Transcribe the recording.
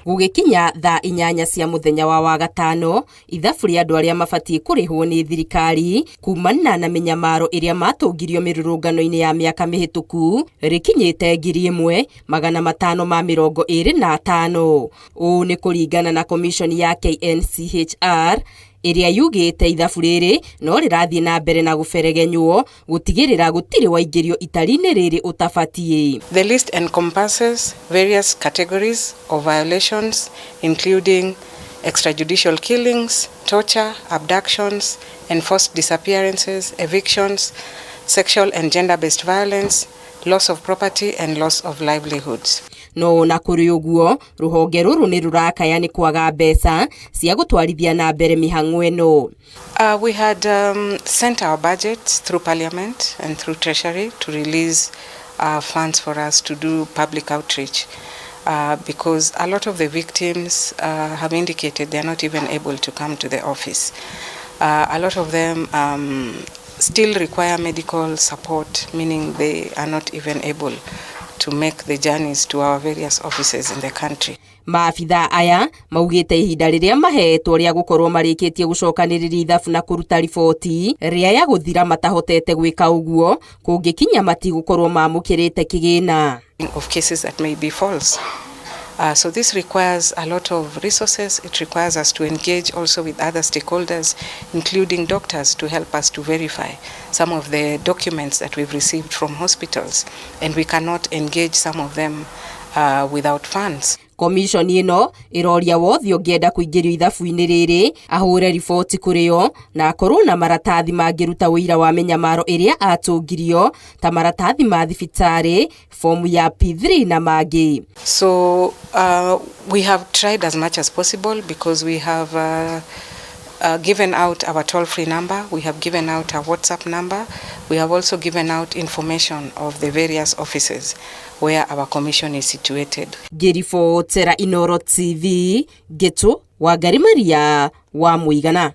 Gũgĩkinya thaa 8 cia mũthenya wa Wagatano, ithabu rĩa andũ arĩa mabatiĩ kũrĩhwo nĩ thirikari kumana na mĩnyamaro ĩrĩa matũngirio mĩrũrũngano-inĩ ya mĩaka mĩhĩtũku rĩkinyĩte 1525. Ũũ nĩ kũringana na komishoni ya KNCHR ĩrĩa yugĩte ithabu rĩrĩ no rĩrathiĩ na mbere na gũberegenywo gũtigĩrĩra gũtirĩ waingĩrio itari-inĩ rĩrĩ ũtabatiĩ. The list encompasses various categories of violations, including extrajudicial killings, torture, abductions, enforced disappearances, evictions, sexual and gender-based violence, loss of property and loss of livelihoods. No ona kũrĩ ũguo, rũhonge rũrũ nĩ rũrakaya nĩ kwaga mbeca cia gũtwarithia na mbere mĩhang'o ĩno. We had sent our budget through Parliament and through Treasury to release funds for us to do public outreach, because a lot of the victims have indicated they are not even able to come to the office. A lot of them still require medical support, meaning they are not even able to make the journeys to our various offices in the country. Maabitha aya maugĩte ihinda rĩrĩa maheetwo rĩa gũkorwo marĩkĩtie gũcokanĩrĩria ithabu na kũruta riboti rĩaya gũthira matahotete gwĩka ũguo, kũngĩkinya matigũkorwo mamũkĩrĩte kĩgĩna. Of cases that may be false. So this requires a lot of resources. It requires us to engage also with other stakeholders, including doctors, to help us to verify some of the documents that we've received from hospitals. And we cannot engage some of them without funds. Komishoni ĩno ĩroria wothe ũngĩenda kũingĩrio ithabu-inĩ rĩrĩ ahũre riboti kũrĩ o na akorwo na maratathi mangĩruta ũira wa mĩnyamaro ĩrĩa atũngirio, ta maratathi ma thibitarĩ, fomu ya P3 na mangĩ. So we have tried as much as possible because we have given out our toll-free number, we have given out our WhatsApp number, we have also given out information of the various offices where our commission is situated. Ngĩribotera Inoro TV, Ngĩtũ Wangari Maria wa Mũigana.